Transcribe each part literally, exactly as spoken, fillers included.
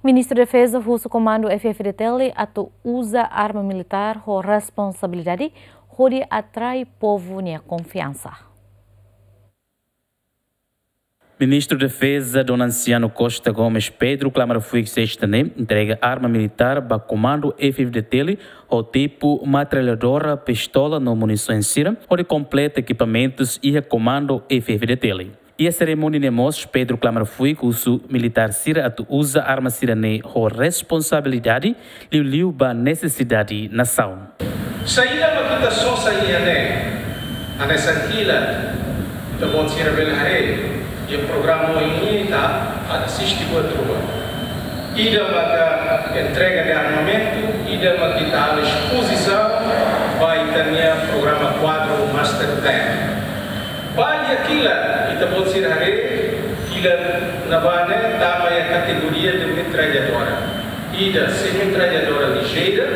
Ministru Defeza husu Komandu F-FDTL atu uza arma militár ho responsabilidade hodi atrai povu nia konfiansa. Ministru Defeza Dom Anciano Costa Gomes Pedro klamar fuik sesta ne'e entrega arma militár ba Komandu F-FDTL ho tipu metralhadora, pistola no munisoens sira, hodi kompleta ekipamentus iha Komandu F-FDTL. Iha serimónia ne'e mós Pedro klamar fuik husu militár sira atu uza arma sira-ne'e ho responsabilidade, liuliu ba nesesidade nasaun. Saida mak ita sosa iha ne'e, hanesan hila, ita-boot sira bele haree, iha programa ohin ita asiste buat rua. Ida maka entrega de armamentu, ida maka ita halo espozisaun ba ita-nia programa kuadru master plan. Ba iha kilat, ita-boot sira haree, kilat ne'ebá ne'e tama iha kategoria de metralhadora. Ida semi-metralhadora lijeira,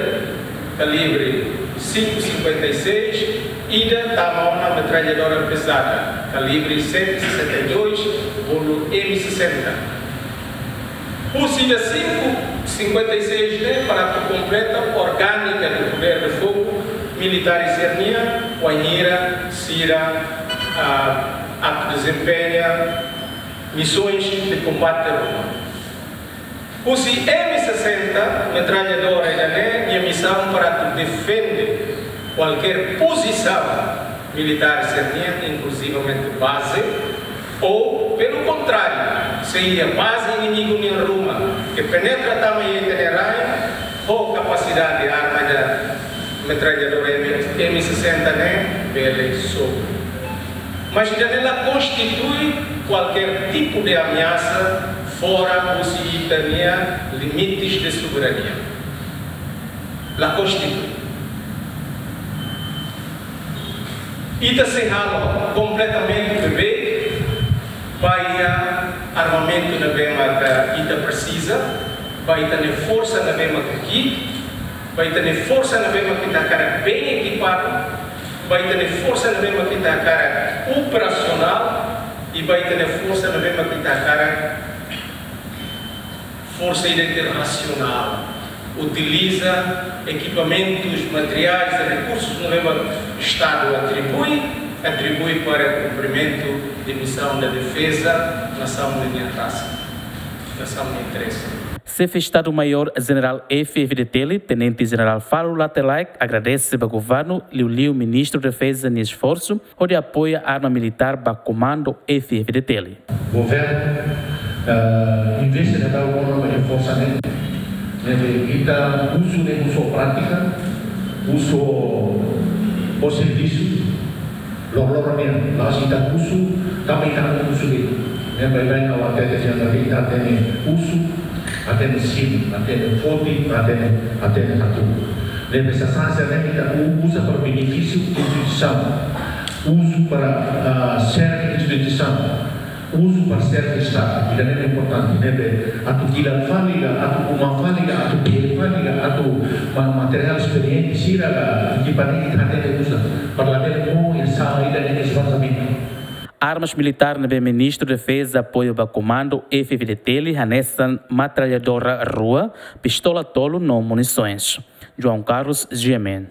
kalibre cinco cinquenta e seis, ida tama ona metralhadora pezada, kalibre cento e sessenta e dois, bolu M sessenta. Husi ida cinco cinquenta e seis ne'e para atu kompleta orgánika de poder de fogo militár sira-nian, wainhira sira, ah, atu dezempeña misoens de kombate ruma. Husi M sessenta, metralhadora ida-ne'e, nia misaun para atu defende kualkér pozisaun militár sira-nian, inkluzivamente baze, ou, pelu kontráriu, se iha baze inimigu nian ruma ke penetra tama iha ita-nia rain, ho kapasidade arma ida metralhadora M, M sessenta ne'e bele sobu. Mas ida-ne'e la konstitui kualkér tipu de ameasa fora husi ita-nia limites de soberania. La konstitui. Ita sei halo kompletamente beibeik ba iha armamentu ne'ebé maka ita presiza, ba ita-nia forsa ne'ebé maka ki'ik, ba ita-nia forsa ne'ebé maka ita hakarak bem ekipadu, ba ita-nia forsa ne'ebé maka ita hakarak operasionál, i ba ita-nia forsa ne'ebé maka ita hakarak forsa ida ke rasionál, utiliza ekipamentus, materiais i rekursus ne'ebé Estadu atribui, atribui para kumprimentu de misaun de defeza nasaun ninia rasa, nasaun ninia interese. Xefe Estadu-Maiór Jenerál F-FDTL, Tenente Jenerál Falo Late Laek, agradese ba governu, liuliu Ministru Defeza nia esforsu hodi apoia arma militár ba Komandu F-FDTL. Governu, eh, investe na dau ona ba reforsa ne'e, ne'ebé ita husu ne'e husu prátika, husu ho servisu, loroloron nian, la'ós ita husu, tanba ita husu de'it. Ne'e baibain ha'u hatete, ita hatene husu, hatene sin, hatene foti, hatene, hatene hatudu. Ne'ebé sasán sira-ne'e ita u-, uza para benefísiu instituisaun, uza para, ah, serve instituisaun, uza para serve Estadu. Ida-ne'e importante, ne'ebé atu kilat fali ka, atu uma fali ka, atu bee fali ka, atu ma-, materiál esperiente sira ka, ekipamentu ita hatene uza. Para labele moris sala ida-ne'e esforsu. Armas militár ne'ebé Ministru Defeza apoia ba Komandu F-FDTL hanesan metralhadora rua, pistola tolu no munisoens. João Carlos, G M N.